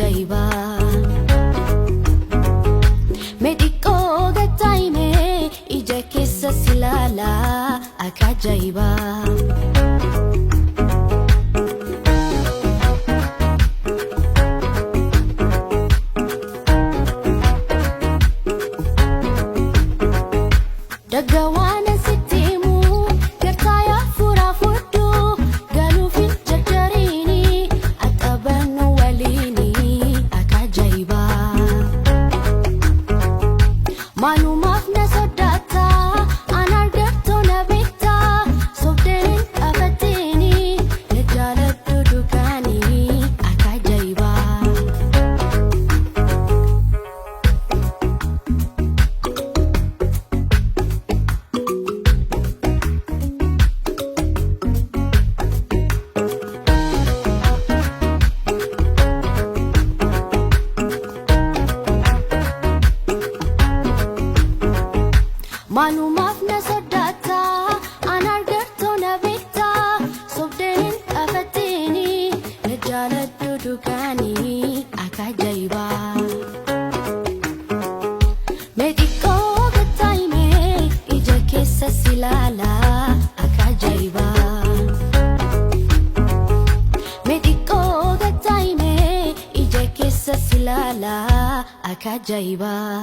Ajaa'ibaa. Mee xiqqoo gattaa'imee ija keessa si ilaalaa akka ajaa'ibaa. Dagga waan sitti himu gartaa yaa fudhu galuuf hin jarjariini axabannu waliini akka ajaa'ibaa. Maalumaaf na sodaata an argatoo na beekta sobdeen hin qabatini na jaaladhu dhugaanii akka ajaa'ibaa. Maalumaaf na sodaata an argatoo na beekta sobdeen hin qabatini na jaaladhu dhugaanii akka ajaa'ibaa. Mee xiqqoo gattaa'imee ija keessa si ilaalaa akka ajaa'ibaa. Mee xiqqoo gattaa'imee ija keessa si ilaalaa akka ajaa'ibaa.